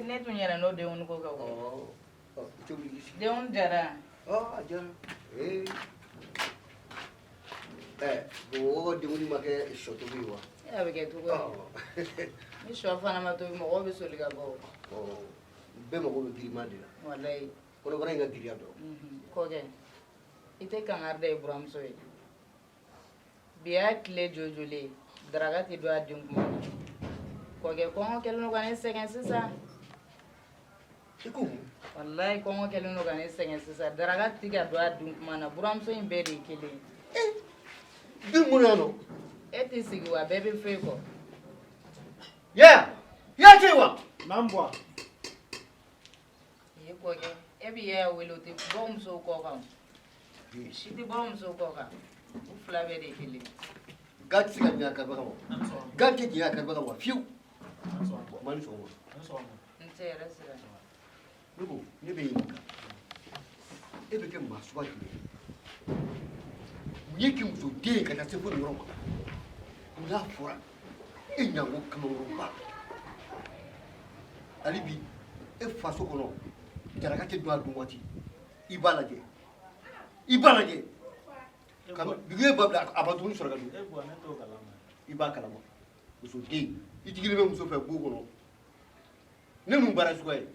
Ne tun yɛrɛ n'o denkundi ko kɛ o. Ɔ, i tɛ wuli k'i sigi? Denkundi diyara. Ɔ, a diyara. Ee, ɛ, Bamakɔ ka denkundi ma kɛ sɔ tobi ye wa? E, a bɛ kɛ cogo di? Ni sɔ fana ma tobi, mɔgɔw bɛ soli ka bɔ. Ɔ, bɛɛ mago bɛ giriman de la. Walayi. Kɔnɔbara in ka girinya dɔrɔn. Kɔkɛ, i tɛ kangari da i buramuso ye. Bi y'a tile joli ye, daraka tɛ dun a den kuma na. Kɔkɛ, kɔngɔ kɛlen don ka ne sɛgɛn sisan. I ko mun? Walayi, kɔngɔ kɛlen don ka ne sɛgɛn sisan. Daraka tɛ ka dun a dun kuma na. Buramuso in bɛɛ de ye kelen ye. Den mun yan nɔ? E t'i sigi wa, bɛɛ bɛ foyi kɔ. Yaya, yaya tɛ yen wa? N'an bɔ. Ee kɔkɛ, e bɛ Yaya wele, o tɛ bɔ musow kɔ kan. O si tɛ bɔ musow kɔ kan. U fila bɛɛ de ye kelen ye. Ga tɛ se ka ɲɛ a karibaga ma. Ga tɛ ɲɛ a karibaga ma fiyewu. Ma ni sɔgɔma. N tɛ yɛrɛ sira. Ne ko, ne bɛ ɲininka. E bɛ kɛ maa suguya jumɛn ye? Mun ye k'i muso den ye ka taa se fo nin yɔrɔ ma? N'a fɔra e ɲango kamankɔrɔba. Hali bi e faso kɔnɔ daraka tɛ dun a dun waati. I b'a lajɛ. I b'a lajɛ. Dugu ye ba bila a ma dumuni sɔrɔ ka dun. I b'a kalama. Muso den, i jigilen bɛ muso fɛ bon kɔnɔ. Ne mun baara suguya ye?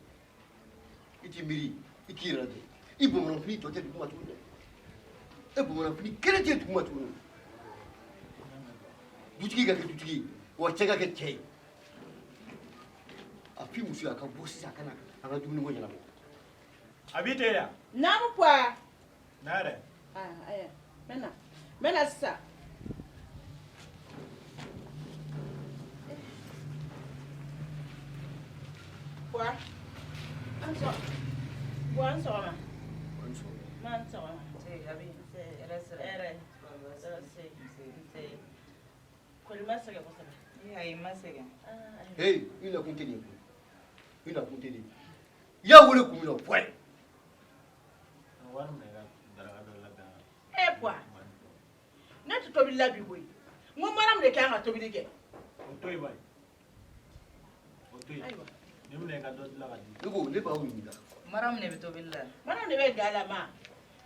I t'i miiri, i k'i yɛrɛ lajɛ. I bamananfini tɔ tɛ duguma tuguni dɛ. E bamananfini kelen tɛ duguma tuguni. Dutigi ka kɛ dutigi ye, wa cɛ ka kɛ cɛ ye. A f'i muso ye a ka bɔ sisan a ka na an ka dumuniko ɲɛnabɔ. A b'i tɛ yan. Naamu Puwa. Na yɛrɛ. Ah, ayiwa, n bɛ na. N bɛ na sisan. Puwa. An sɔgɔma. Puwa, an sɔgɔma. An sɔgɔma. Ma an sɔgɔma. Nse, Abi. Hɛrɛ sira. Hɛrɛ. Nse. Nse. Kɔni ma sɛgɛn kosɛbɛ? Ee ayi, n ma sɛgɛn. Hey, i nakun tɛ nin ye koyi. I nakun tɛ nin ye. I y'a wele kun min na, o fɔ a ye. Wari minɛ ka daraka dɔ labɛn. E Puwa, ne tɛ tobili la bi koyi. N ko Mariam de kan ka tobili kɛ. O to yen bayi. O to yen. Ayiwa. Nin minɛ ka dɔ dilan ka di. Ne ko ne b'aw ɲininka. Mariam de bɛ tobili la. Mariam de bɛ ga la ma.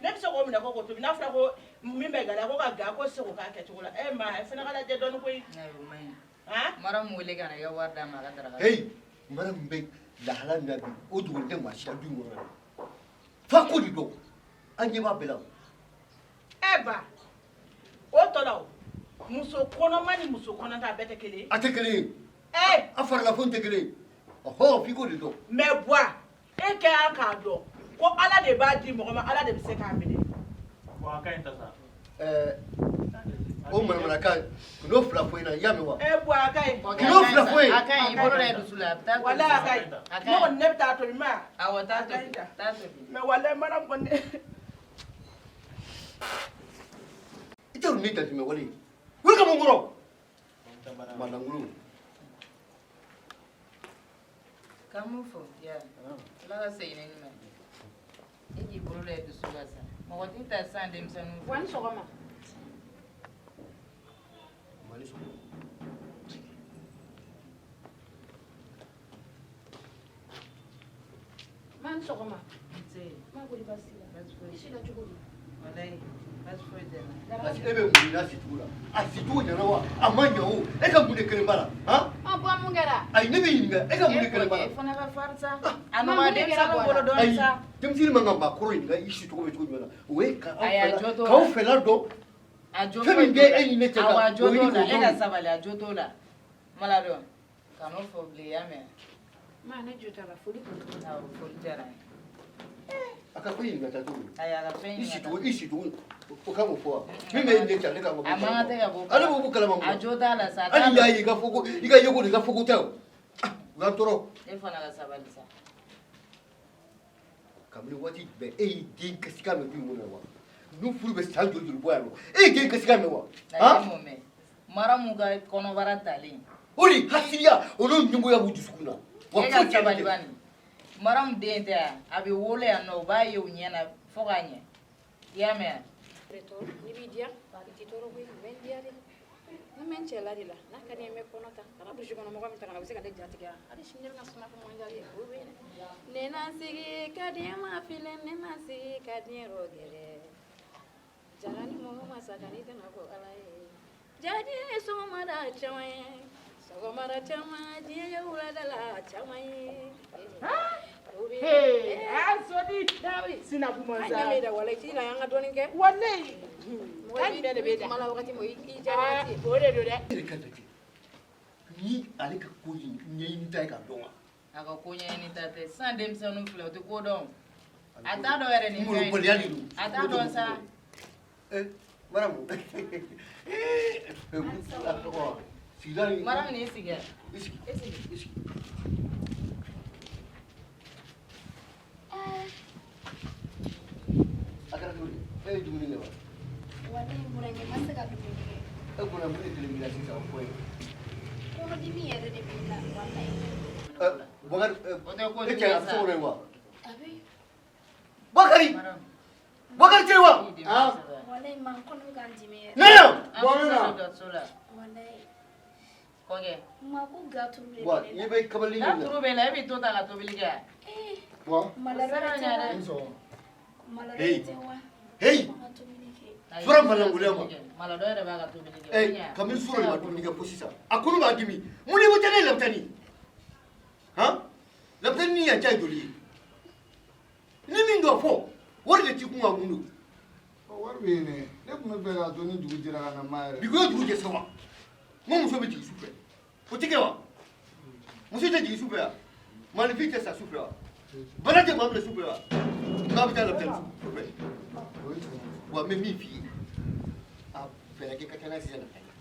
Ne bɛ se k'o minɛ ko k'o tobi. N'a fɔra ko min bɛ ga la ko ka ga ko se k'o k'a kɛcogo la. E ma e fana ka lajɛ dɔɔni koyi. Ayi, o man ɲi. Han? Mariam wele ka na i ka wari d'a ma a ka daraka. Hey, Mariam bɛ lahala min na bi, o dogolen tɛ maa si la du in kɔnɔ yan. Fa ko de don. An ɲɛ b'a bɛɛ la. E ba, o tɔ la o, muso kɔnɔma ni muso kɔnɔta a bɛɛ tɛ kelen ye. A tɛ kelen ye. Ee! A farila fɛnw tɛ kelen ye. Ɔhɔ, f'i k'o de dɔn. Mais Buwa, e ka kan k'a dɔn ko Ala de b'a di mɔgɔ ma, Ala de bɛ se k'a minɛ. Bon, a ka ɲi ta sa. Ɛɛ, o manamanakan, n'o fila fɔ i ɲɛna, i y'a mɛn wa? E Buwa, a ka ɲi. N'o fila fɔ ye. A ka ɲi, i bolo da i dusu la, a bɛ taa tobi. Walayi a ka ɲi. A ka Ne ɲi. kɔni ne bɛ taa tobi ma. Awɔ, taa A ka ɲi tobi. ta. Taa tobi. Mais walayi Mariam kɔni. I t'a dɔn ne dantɛmɛ wale ye. Wuli ka bɔ n kɔrɔ. Malankolon. K'an b'u fo, ya. Ala ka segin ni ɲuman ye. E k'i bolo da i dusu la sa. Mɔgɔ t'i ta sisan denmisɛnninw fɛ. Wa ni sɔgɔma. Mali sɔgɔma. Ma ni sɔgɔma. Nse. Ma ko baasi la. Baasi foyi. I si la cogo di? Walayi, baasi foyi tɛ n na. Parce que e bɛ mun ɲini a sicogo la? A sicogo ɲɛna wa? A ma ɲɛ o. E ka mun de kelen b'a la? Han? Ɔ, Buwa, mun kɛra? Ayi, ne bɛ ɲininka, e ka mun de kelen b'a la? E fana ka farin sa. A Ma, nɔgɔya mun de kɛra denmisɛnninw Buwa bolo la? dɔɔni Ayi, sa. denmisɛnnin man kan maakɔrɔ ɲininka i sicogo bɛ cogo jumɛn na. O ye ka aw Ayi, a fɛla jo t'o k'aw la. fɛla dɔn. A jo Fɛn foyi min t'o bɛ la. e ni ne cɛ Awɔ, kan, a jo o ɲini t'o la. k'o E ka dɔn. sabali, a jo t'o la. Maladɔn, kan'o fɔ bilen, i y'a mɛn? Ma, ne jo t'a la, foli kɔni. Awɔ, foli diyara n ye. A ka fɛn ɲininka taa cogo di? Ayi, a ka fɛn I ɲininka sicogo, taa. i sicogo, o kan k'o fɔ wa? Min bɛ e ni ne cɛ, ale kan k'o A man kan tɛ ka bɔ. Ale b'o bɔ kalama mun A na? jo t'a la sa. A t'a Hali n'i y'a dɔn. ye i ka fɔ ko i ka yeko de i ka fɔ ko tɛ o. Ah, u y'an tɔɔrɔ. E fana ka sabali sa. Kabini waati bɛɛ e y'i den kasikan mɛn du in kɔnɔ yan wa? Ninnu furu bɛ san joli joli bɔ yan nɔ? E y'i den kasikan mɛn wa? Ayi, Han? ne m'o mɛn. Maramu ka kɔnɔbara talen. O de hasidiya, o n'o ɲɛngoya b'u dusukun na. Wa E ka foyi tɛ ne sabali cɛ. bani. Maramu den tɛ yan. A bɛ wolo yan nɔ, u b'a ye u ɲɛ na fo k'a ɲɛ. I y'a mɛn wa? N'i b'i diya, i t'i tɔɔrɔ koyi. A bɛ n diya de. Ne mɛ n n cɛla de la. N'a ka di n ye, n bɛ kɔnɔ ta. Kana burusi kɔnɔ mɔgɔ min ta ka na, o bɛ se ka ne jatigɛ. Hali sini ne bɛna suma fɔ mɔnjali ye. O bɛ yen dɛ. Ne na sigi ka diɲɛ ma filɛ, ne na sigi ka diɲɛ rɔ gɛrɛ. Jara ni mɔgɔ ma sa ka n'i tɛna fɔ Ala ye. Ja diɲɛ ye sɔgɔmada caman ye. Sɔgɔmada caman, diɲɛ ye wulada la caman ye. O bɛ yen. Hey, sodi. Sinabu An mansa. ɲɛ bɛ da walayi, ci la an ka dɔɔnin kɛ. Walayi. Mɔgɔ Kan jumɛn de b'e da? kuma la wagati min, i diya Ah, wagati. o de don dɛ. E yɛrɛ ka lajɛ ni ale ka ko in ɲɛɲini ta ye k'a dɔn wa? A ka ko ɲɛɲini ta tɛ. Sisan denmisɛnninw filɛ, o tɛ ko dɔn. A t'a dɔn yɛrɛ nin fɛn in. Molobaliya de don. A t'a dɔn sa. Maramu. Sigida in. Maramu, n'i sigi yan. I sigi. E sigi. I sigi. A kɛra cogo di? E ye dumuni kɛ wa? Walayi burankɛ, n ma se ka dumuni kɛ. E ko mun de kelen b'i la sisan, o fɔ ye. Kɔnɔdimi yɛrɛ de bɛ n na walayi. Bakari, O tɛ ko e jugu cɛ ye a bɛ sa. so kɔnɔ yen wa? A bɛ. Bakari! Maramu. Bakari tɛ yen wa? I den Ah. saba. Walayi ma, n kɔnɔ bɛ ka n dimi yɛrɛ. Ne yan! An Bɔ bɛ min se na. dɔgɔtɔrɔso la. Walayi. Kɔkɛ. Ma ko ga turu de Wa bɛ ne n'i la. bɛ kabali N'a ɲini turu bɛ la, e b'i to ta ka tobili kɛ. Ee, Bɔ. maladɔ de tɛ ɲɛ wa? dɛ. N sɔgɔma. Maladɔ Hey. de tɛ wa? Hey! Ma ka tobili kɛ. Ayi, Fura i tɛ se ka malankolon ma. tobili kɛ. Maladɔ yɛrɛ b'a ka tobili kɛ. Ɛ, kabini sura de ma dumuni kɛ fo sisan. A kɔnɔ b'a dimi. Mun de bɛ taa ne ye lapitani? Han? Lapitani ni yan cɛ ye joli ye? Ni min don fɔ, wari de t'i kun ka mun don? Wari bɛ yen dɛ. Ne tun bɛ fɛ k'a to ni dugu jɛra ka na ma yɛrɛ. Bi ko ye dugu jɛ sa wa? N ko muso bɛ jigin su fɛ. O tɛ kɛ wa? Muso tɛ jigin su fɛ wa? Maninfin tɛ sa su fɛ wa? Bana tɛ maa minɛ su fɛ wa? K'a bɛ taa lapitani su fɛ. O ye tiɲɛ ye. Wa n bɛ min f'i ye, a fɛɛrɛ kɛ ka taa n'a ye sisan lapitani.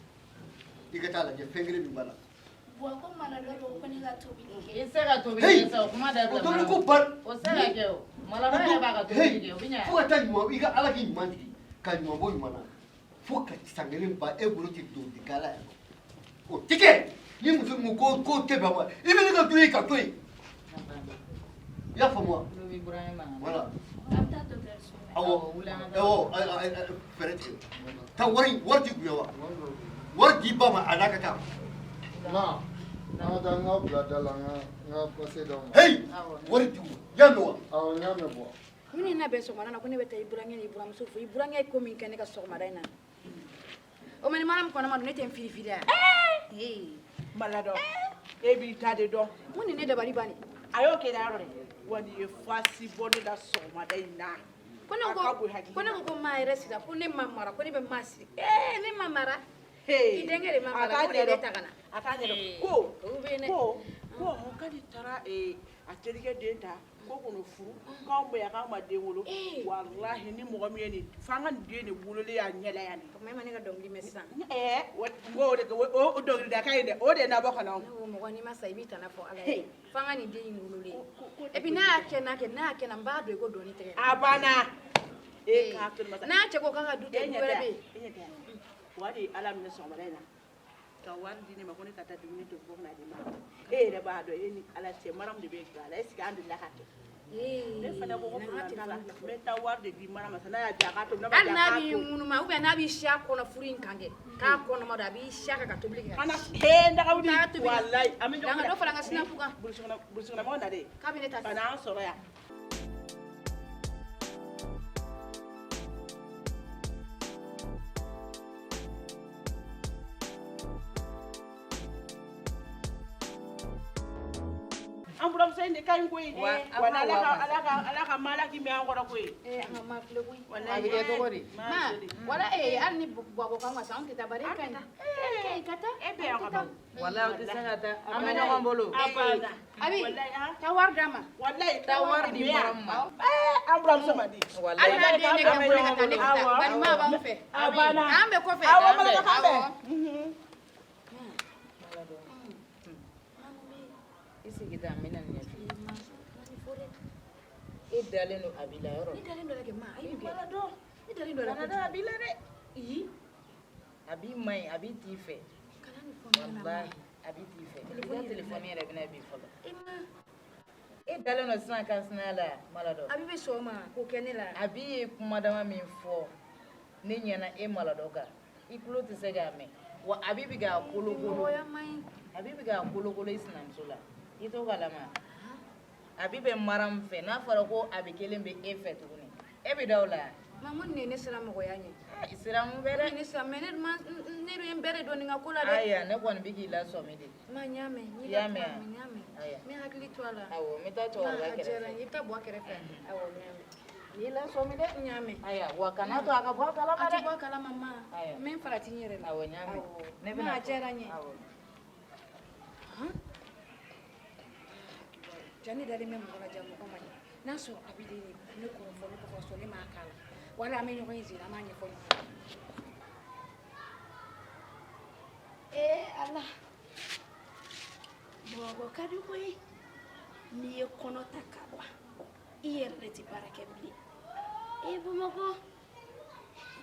I ka taa lajɛ fɛn kelen min b'a la. Buwa ko maladɔ don, ko ne ka tobili kɛ. I tɛ se ka tobili Hey! kɛ sa, o kuma dabila. O tobili Maramu. ko bar. O tɛ se ka kɛ o. Maladɔ yɛrɛ b'a ka tobili kɛ, o bɛ ɲɛ. Fo ka taa ɲuman, i ka Ala k'i ɲuman jigin ka ɲuman bɔ ɲuman na, fo ka san kelen ban e bolo tɛ don ga la yan nɔ. O tɛ kɛ. Ni muso min ko k'o tɛ bɛn ma, i bɛ ne ka to yen ka to yen. I y'a faamu wa? Tulo b'i burankɛ mankan na. Voilà. An bɛ taa dɔgɔtɔrɔso la. Awɔ. Awɔ, wuli an ka taa. Awɔ, fɛɛrɛ tigɛ. Taa wari wari ti kun ye wa? Wari di ba ma a n'a ka taa. Ma, an ka taa n ka bila da la, n ka pase d'aw ma. Hey! Awɔ. Wari di u ma. I y'a mɛn wa? Awɔ, n y'a mɛn bɔ. Mun ye ne bɛn sɔgɔmada in na ko ne bɛ taa i burankɛ ni i buramuso fo, i burankɛ ye ko min kɛ ne ka sɔgɔmada in na. O ma ni maramu kɔnɔma don, ne tɛ n firifiri a. Ee. Maladɔ. E b'i ta de dɔn. Mun ni ne dabali ban nin? A y'o kɛ da yɔrɔ dɛ. Wa nin ye fasi bɔ ne la sɔgɔmada in na. Ko ne A ka bon ko hakili ko ne ma. ko ko maa yɛrɛ sira, ko ne ma mara, ko ne bɛ maa siri. Ee, ne ma mara. Hey. I denkɛ de ma A mara, k'a ko de bɛ ɲɛdɔn. ta ka na. A k'a ɲɛdɔn. Ee. Ko O bɛ yen dɛ. ko k'ale taara a terikɛ den ta ko k'o furu, k'anw bɛ yan k'anw ma den wolo. Ee. Walahi ni mɔgɔ min ye nin f'an ka nin den de wololen y'a ɲɛ la yan. O tuma e ma ne ka dɔnkili mɛn sisan. Ɛɛ, o de o dɔnkilida ka ɲi dɛ, o de ye nabɔ ka na o. Ne ko mɔgɔ n'i ma sa i b'i tana fɔ Ala Hey. ye. F'an ka nin den in wololen. Ko Et puis n'a y'a kɛ n'a kɛ n'a y'a kɛ na, n b'a dɔn i ko dɔɔni tɛgɛ. A banna. E k'a to nin ma sa. N'a cɛ ko k'a ka du E tɛ, du ɲɛ wɛrɛ tɛ bɛ yan. yen. E ɲɛ tɛ yan. Wa de ye Ala minɛ sɔgɔmada in na ka wari di ne ma ko ne ka taa dumuni tobi ko ka na di ma. E yɛrɛ b'a dɔn e ni Ala cɛ Maramu de bɛ ga la, est ce que an delila ka kɛ? Ne fana ko ko Ee, na n ka problème t'a la, téléphone bila. n bɛ taa wari de di Maramu ma sa, n'a y'a diya a k'a tobi, n'a ma Hali diya n'a a k'a b'i to. ŋunuma ou bien n'a b'i si a kɔnɔ furu in kan kɛ, k'a kɔnɔma don, a b'i si a kan ka tobili kɛ. Kana he ndagawuli Taa tobi. walayi an bɛ ɲɔgɔn Danga dɔ fara n ka sinafu kan. Burusi kɔnɔ burusi kɔnɔ mɔgɔ na de. K'a bɛ ne ta Ka n'an sɔrɔ yan. An buramuso in de ka ɲi koyi. Wa, aw Wa ka Ala wa ka ma. Ala ka maa la k'i mɛn an kɔrɔ koyi. Ee, an ka ma filɛ koyi. A bɛ kɛ cogo di? Ma, wala ee, hali ni Buwakɔ kan ka sa, anw tɛ taa bari e ka ɲi. E ka ɲi ka taa. E bɛ yan ka ban. Walayi aw tɛ se ka taa. An bɛ ɲɔgɔn bolo. A banna. Abi, Walayi han. taa wari d'a ma. Walayi Taa wari di Maramu ma. Ɛɛ an buramuso man di. Walayi. Hali n'a den ne ka bolo ka taa, ne bɛ taa. Awɔ. Bari maa b'anw fɛ. A banna. An bɛ kɔfɛ. Awɔ An bɛ. Maladɔ k'an bɛn. Awɔ. I sigi tan, n bɛna nin ɲɛf'i ye. E dalen don Abi la yɔrɔ? Ne dalen dɔ la kɛ ma, a ye mun kɛ? Maladɔ. Ne dalen dɔ la Kana kojugu. da a b'i la dɛ. Ii. Abi man ɲi, Abi t'i fɛ. Kana nin fɔ n ɲɛna, ma. Walahi, Abi t'i fɛ. I ka telefɔni yɛrɛ bɛna bi fɔlɔ. E ma. E dalen don sisan kansinaya la Maladɔ. Abi bɛ sɔn o ma k'o kɛ ne la. Abi ye kuma dama min fɔ ne ɲɛna e Maladɔ kan. I tulo tɛ se k'a mɛn wa Abi bɛ k'a kolokolo. Mɔgɔya man ɲi. Abi bɛ k'a kolokolo i sinamuso la. I t'o kalama. Abi bɛ Maramu fɛ n'a fɔra ko Abi kelen bɛ e fɛ tuguni. E bɛ da o la. Mamu nin ye ne siran mɔgɔya ɲɛ. Siran mun bɛ dɛ. Ne siran mais ne ma ne ye n bɛɛ de dɔn nin ka ko la dɛ. Ayiwa ne kɔni bɛ k'i lasɔmi de. Ma n y'a mɛn. I y'a mɛn wa? N y'a mɛn. Ayiwa. N bɛ hakili to a la. Awɔ n bɛ taa cɛkɔrɔba A diyara kɛrɛfɛ. n ye i bɛ taa Buwa kɛrɛfɛ. Awɔ n y'a mɛn. N y'i lasɔmi dɛ. N y'a mɛn. Ayiwa wa kana to a ka bɔ a kalama A dɛ. tɛ bɔ a kalama ma. Ayiwa. N bɛ n farati n yɛrɛ la. Awɔ n y'a mɛn. Awɔ. Ne Ma bɛna a diyara n ye. Awɔ. Ja ne dalen bɛ mɔgɔ la ja mɔgɔ man ɲi n'a sɔrɔ a bɛ de ne kɔrɔfɔ ne kɔfɛ sɔrɔ ne m'a k'a la wala an bɛ ɲɔgɔn ye zen an b'a ɲɛfɔ ɲɔgɔn ye. Ee Ala Bamakɔ ka di koyi n'i ye kɔnɔ ta ka ban i yɛrɛ de tɛ baara kɛ bilen ee Bamakɔ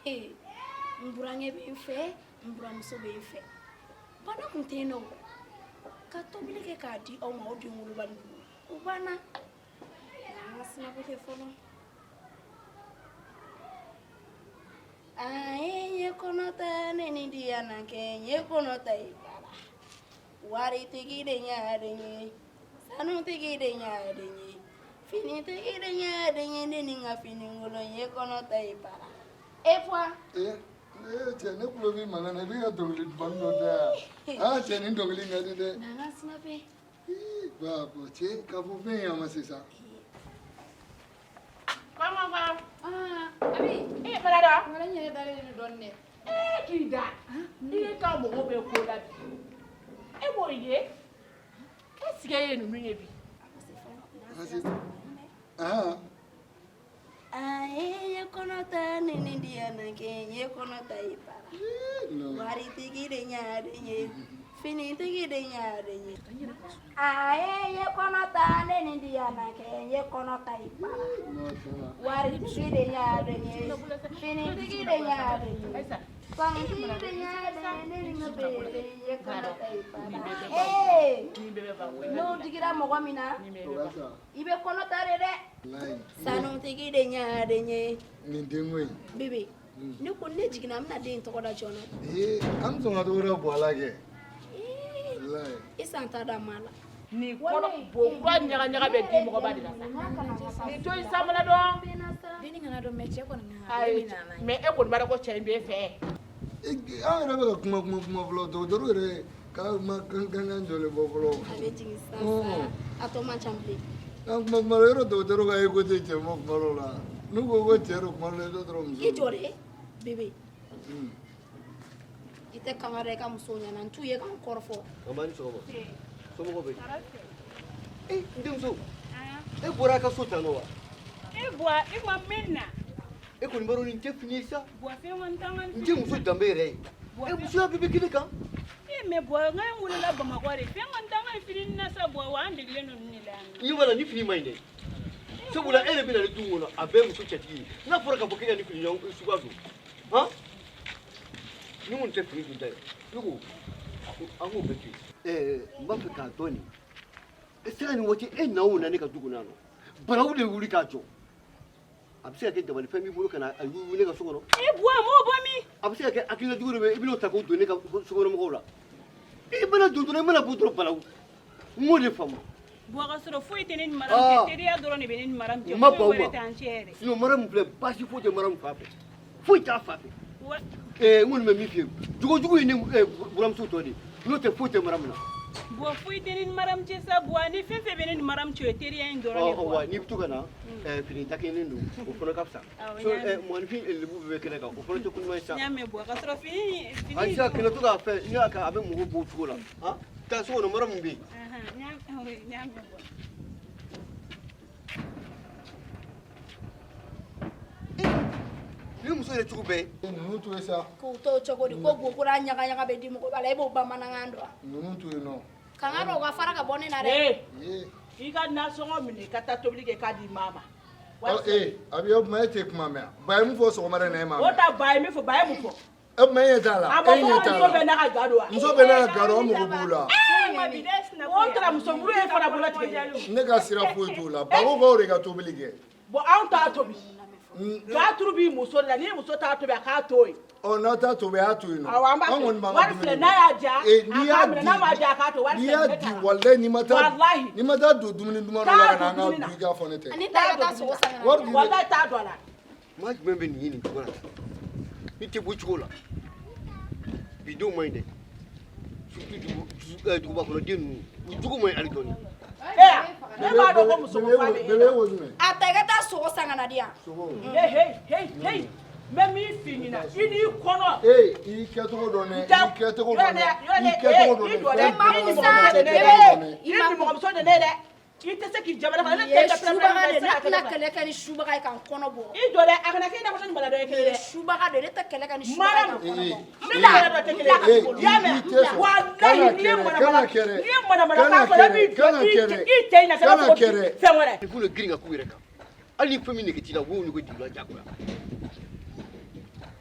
ee n burankɛ bɛ n fɛ n buramuso bɛ n fɛ bana kun tɛ yen nɔ ka tobili kɛ k'a di aw ma aw den wolobali ninnu o banna an ka sinabu kɛ fɔlɔ aa n ye kɔnɔ ta ne ni diya na kɛ n ye kɔnɔ ta i bara waritigi de y'a den ye sanutigi de y'a den ye finitigi de y'a den ye ne ni n ka finikolon n ye kɔnɔ ta i bara e Puwa. Ee cɛ ne tulo b'i mankan na i bɛ ka dɔnkili dumanni dɔ da yan aa cɛ nin dɔnkili in ka di dɛ. Na n ka sinape. Ba bɔn cɛ k'a fɔ fɛn in a ma se sa. Kɔn. Aa Abi. E Marada. Wala n yɛrɛ dalen don dɔɔnin dɛ. E k'i da. I ye ka mɔgɔw bɛ ko la bi. E b'o ye. E sigɛ ye ninnu ye bi. Aa. Aa n ye kɔnɔ ta ne ni diya na kɛ n ye kɔnɔ ta i bara waritigi de y'a den ye finitigi de y'a den ye aa n ye kɔnɔ ta ne ni diya na kɛ n ye kɔnɔ ta i bara waritigi de y'a den ye finitigi de y'a den ye sanutigi de y'a den ye ne ni n ka bebe n ye kɔnɔ ta i bara ee n'o digira mɔgɔ min na i bɛ kɔnɔ ta de dɛ sanutigi de y'a den ye Nin denko in. bebe ne ko ne jiginna n bɛna den in tɔgɔ da jɔn na Ee an bɛ sɔn ka tɔgɔ da Buwa la kɛ. Walayi. I san ta da ma la Nin kɔnɔ bo kura ɲaga ɲaga bɛ di mɔgɔba de la sa. Nin to i sanfɛla dɔn. Denni kana dɔn mais cɛ kɔni kan ka Ayi mais e kɔni b'a dɔn ko cɛ in b'e fɛ. An yɛrɛ bɛ ka kuma kuma kuma fɔlɔ dɔgɔtɔrɔ yɛrɛ ka ma kankan jɔlen bɔ fɔlɔ. A bɛ jigin sisan sa a tɔ man ca bilen. N'an kuma kuma la yɔrɔ dɔgɔtɔrɔ ka ego tɛ cɛ ma kuma dɔw la n'u ko ko cɛ don kuma dɔ la i bɛ sɔrɔ muso I don. jɔ dɛ bebe i tɛ kangari da i ka musow ɲɛna n t'u ye k'an kɔrɔfɔ. Mama ni sɔgɔma. Somɔgɔw bɛ di? E n denmuso e bɔra a ka so tan nɔ wa? E Buwa e ma min na. E kɔni b'a dɔn nin tɛ fini ye sa. Buwa fɛn kɔni t'an ka N tɛ muso danbe yɛrɛ ye. E musoya bɛɛ bɛ kelen kan. E mais Buwa n k'an wolola Bamakɔ de fɛn kɔni t'an ka fini na sa Buwa wa an degelen don nin de la yan nɔ. I ɲɛ b'a la ni fini ma ɲi dɛ. Sabula e de bɛ na ne du kɔnɔ a bɛɛ ye muso cɛtigi ye. N'a fɔra k'a fɔ k'e ka nin fini ɲɔgɔn suguya don han ni kɔni tɛ fini dunta ye ne ko an k'o bɛɛ to yen. Ɛɛ n b'a fɛ k'a dɔn nin e sera nin waati e na o na ne ka du kɔnɔ yan nɔ balawu de wuli k'a jɔ a bɛ se ka kɛ dabalifɛn b'i bolo ka na a yugu ne ka so kɔnɔ. E Buwa m'o bɔ min. A bɛ se ka kɛ hakilina jugu de bɛ i bɛn'o ta k'o don ne ka sokɔnɔmɔgɔw la i mana don dɔrɔn i mana bɔ dɔrɔn balawu n m'o de faamu. Buwa ka sɔrɔ foyi tɛ ne ni Maramu cɛ teriya dɔrɔn de bɛ ne ni Maramu cɛ N ma foyi ban o wɛrɛ ma t'an cɛ yɛrɛ. sinon Maramu filɛ baasi foyi tɛ Maramu fan fɛ foyi t'a fan fɛ. Wa Ɛɛ n kɔni bɛ min f'i ye jogojugu ye ne buramuso tɔ de ye n'o tɛ foyi tɛ Maramu na. Buwa foyi tɛ ne ni Maramu cɛ sa Buwa ni fɛn fɛn bɛ ne ni Maramu cɛ o ye teriya in dɔrɔn de ye Ɔ wa Buwa. n'i bɛ to ka na fini dakɛɲɛnen don o fana ka fisa. Awɔ, So n y'a mɛn. mɔgɔninfin lebu bɛɛ bɛ kɛnɛ kan o fana tɛ ko ɲuman ye sa. N y'a mɛn Buwa ka sɔrɔ fini fini. Ayi sa kana to k'a fɛn n'i y'a kɛ a bɛ mɔgɔw bɔ o cogo la han taa so kɔnɔ Maramu bɛ yen. Ahan, n y'a mɛn Buwa. Ni muso yɛrɛ cogo bɛɛ. Ninnu to yen sa. K'u to o cogo di ko bokura ɲaga ɲaga bɛ di mɔgɔ la e b'o bamanankan dɔn wa. Ninnu to yen nɔ. Kanga dɔw ka fara ka bɔ ne na dɛ. Ee i ka nasɔngɔ minɛ i ka taa tobili kɛ k'a di maa ma. Ɔ ee a bɛ o tuma e tɛ kuma mɛn ba ye mun fɔ sɔgɔmada in na e m'a O mɛn. ta ba ye min fɔ ba ye mun fɔ. E tuma e ɲɛ t'a la. A ma E fɔ ɲɛ ko t'a muso bɛɛ la. n'a ka ga don wa. Muso bɛɛ n'a ka ga don an mago b'u la. O taara muso muru ye fana bolo tigɛ. Ne ka sira foyi t'o la baro b'aw de ka tobili kɛ. Bon anw t'a tobi. Ga turu b'i muso de la n'i muso t'a tobi a k'a to yen. Ɔ, n'aw t'a tobi, a y'a to yen nɔ. Awɔ, an b'a An to kɔni yen. b'an ka Wari dumuni filɛ, kɛ. n'a y'a diya, Ee, a n'i k'a y'a minɛ, di n'a m'a diya, a k'a to, wari n'i filɛ, y'a ne di t'a la. walayi, n'i ma taa Walahi. n'i ma taa don dumuni duman dɔ la ka na an Taa ka don dumuni dun, i k'a fɔ ne tɛ. Ani ta ka taa sogo san ka na Wari di di yan. dɛ. Walahi, t'a don a la. Maa jumɛn bɛ nin ye nin cogo la tan? Ni tɛ bɔ cogo la, bi denw man ɲi dɛ, surtout duguba kɔnɔ den ninnu, u jogo man ɲi hali dɔɔni. E, ne b'a dɔn ko muso ko fa bɛ e Bébé la. ko jumɛn? A ta i ka taa sogo san ka na di yan. Sogo. Hey, hey, hey, hey. N bɛ min f'i ɲɛna, i n'i kɔnɔ. Ee, i kɛcogo dɔn dɛ, i kɛcogo dɔn dɛ, i kɛcogo dɔn I dɛ. jɔ dɛ, Fɛn i bɛɛ ni kɔnɔ, mɔgɔmuso de i ne kɛcogo ye dɛ. dɔn dɛ. I ni mɔgɔmuso de ne ye dɛ. I tɛ se k'i jabala ne Nin ye tɛ tɛ subaga de ye. tɛ Ne tɛna kɛlɛ kɛ ni subaga ye k'an kɔnɔ bɔ. I jɔ dɛ, a kana kɛ i n'a fɔ ne ni maladɔ ye Nin kelen ye dɛ. subaga de ye. Ne tɛ kɛlɛ kɛ ni subaga ye Mariam, k'an kɔnɔ bɔ. ne ni maladɔ tɛ kelen Ee, ye. I y'a mɛn? i tɛ sɔn. Walahi, Kana n'i ye kɛlɛ, manamana kana kɛlɛ. n'i ye manamana Kana kan fɔ, ne b'i kɛlɛ, jɔ kana i kɛlɛ. i cɛ in na sa, i b'a Kana fɔ ko kɛlɛ. fɛn wɛrɛ. Ni k'u girin ka k'u yɛrɛ kan, hali ni fɛn min nege t'i la, u b'o nege jigin i la diyagoya.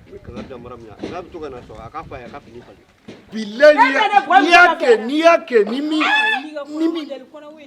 N bɛ kangari da mara min na, n'a bɛ to ka na sɔrɔ a k'a fɔ a ye a ka fini falen. Bilayi, E bɛ ne bɔ n'i y'a muso kɛ, fɛ. n'i y'a kɛ, ni min ni min, est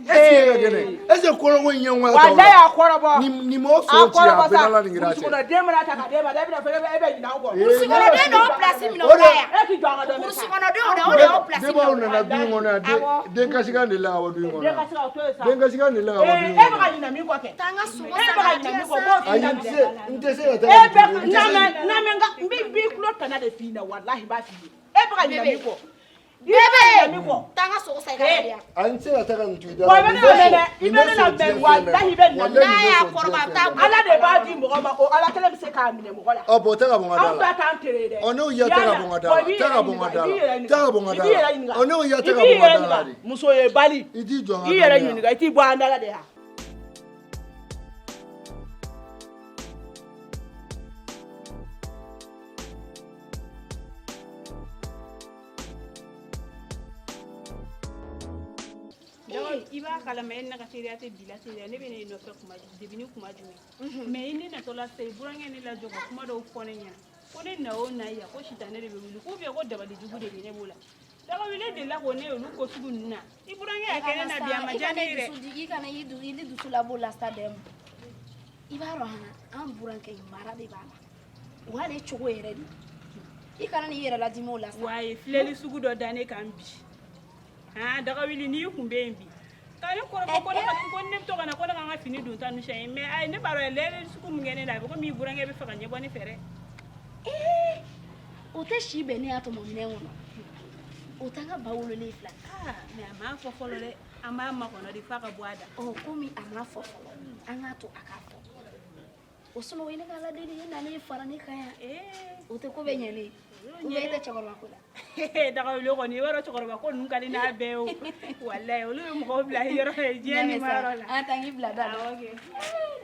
ce que e ka kɛnɛ, est ce que kɔnɔko in ɲɛngoya t'aw Walahi, la? a kɔrɔbɔ. Ni m'aw A sogo ci, a kɔrɔbɔ bɛɛ sa. n'Ala ni kira cɛ. Burusikɔnɔden mana ta k'a d'e ma dɛ, e bɛna fɔ e bɛ ɲinɛ anw kɔ. Ee, Burusikɔnɔden dɔw place minɛ O o de- la yan. E k'i jɔ an ka dɔ minɛ sa. Burusikɔnɔdenw de, o de y'aw place Depuis aw minɛ o la. nana du in kɔnɔ yan, den kasikan de la ka bɔ du in kɔnɔ Den yan. ka se ka o to yen sa. Den kasikan de la ka bɔ du Ee, in e bɛ kɔnɔ ka yan. ɲinɛ min kɔ kɛ. Taa n ka sogo E san bɛ ka ka na ɲinɛ di yan min kɔ, sa. b'o f'i Ayi, ɲɛna n tɛ dɛ. se, n tɛ se ka E taa ka bɛ du in kɔnɔ. n'a mɛn n ka n b'i tulo tana de f'i ɲɛna, walahi n b'a f'i ye. E bɛ ka ɲinɛ min kɔ. I bɛ ka ɲinɛ min kɔ. Taa n ka sogo san i ka na di yan. Ayi, n tɛ se ka taa ka nin to i da Wa la. i bɛ Nin ne bɛ lamɛn dɛ, sɔn, i nin bɛ bɛ ne sɔn lamɛn, diɲɛ fɛn bɛɛ walahi ma. i bɛ nin Walahi, lamɛn. nin N'a bɛ y'a sɔn diɲɛ kɔrɔbɔ, a bɛ fɛn taa bɛɛ ma. Ala de b'a di mɔgɔ ma, o Ala kelen bɛ se k'a minɛ mɔgɔ la. Ɔ, bɔn taa ka bɔ n ka da Anw la. ta t'an tere ye dɛ. Ɔ, ne y'o ya ta ka bɔ n ka da Wa la. i b'i Taa yɛrɛ ka bɔ n ka ɲininka, da i b'i la. yɛrɛ ɲininka. Taa ka bɔ n ka I da b'i yɛrɛ la. ɲininka. Ɔ, ne y'o ya I ta ka b'i bɔ n ka yɛrɛ da la ɲininka. de. Muso ye bali. I t'i jɔ n ka I yɛrɛ dɔnniya. ɲininka, i t'i bɔ an da la de ya. I b'a kalama, e ni ne ka teriya tɛ bi la teriya. Ne bɛ ne nɔfɛ kuma depuis ni kuma jumɛn, mais i ne natɔ la sisan, i burankɛ ne lajɔ ka kuma dɔw fɔ ne ɲɛna ko ne na o na yan ko sitanɛ de bɛ wuli ko ko dabali jugu de bɛ ne bolo la. Daga wuli delila k'o ne olu ko sugu ninnu na, i burankɛ y'a kɛ ne na bi, a ma diya ne ye dɛ. I kana i dusu i dusu labɔ la sa dɛ. I b'a dɔn han, an burankɛ in mara de b'a la, o y'ale cogo yɛrɛ de. I kana n'i yɛrɛ ladimi o la sa. Wa a ye filɛli sugu dɔ da ne kan bi han. Daga wuli, n'i kun bɛ yen bi ka ne kɔrɔfɔ ko ne ka ko ne bɛ to ka na ko ne ka n ka fini don ta nu siɲɛ, mais ayi, ne b'a dɔn a ye lɛri sugu min kɛ ne la, a bɛ komi i burankɛ bɛ fɛ ka ɲɛbɔ ne fɛ dɛ. Ee, o tɛ si bɛn ne y'a tɔmɔ minɛn kɔnɔ, o t'an ka ba wololen fila. Ah, mais a m'a fɔ fɔlɔ dɛ, an b'a makɔnɔ de f'a ka bɔ a da. Ɔ, komi a m'a fɔ fɔlɔ, an k'a to a k'a fɔ o. Sinɔn o ye ne ka ala deli ye, nalen fara ne kan yan. Ee. O tɛ ko bɛ ɲɛ ne ye ou bien e tɛ cɛkɔrɔba ko la? Daga wuli kɔni, i b'a dɔn cɛkɔrɔba ko ninnu ka di n'a bɛɛ ye o. Walayi, olu bɛ mɔgɔw bila yɔrɔ ye diɲɛ ni ma yɔrɔ la. An taa k'i bila da la. Awɔ kɛ.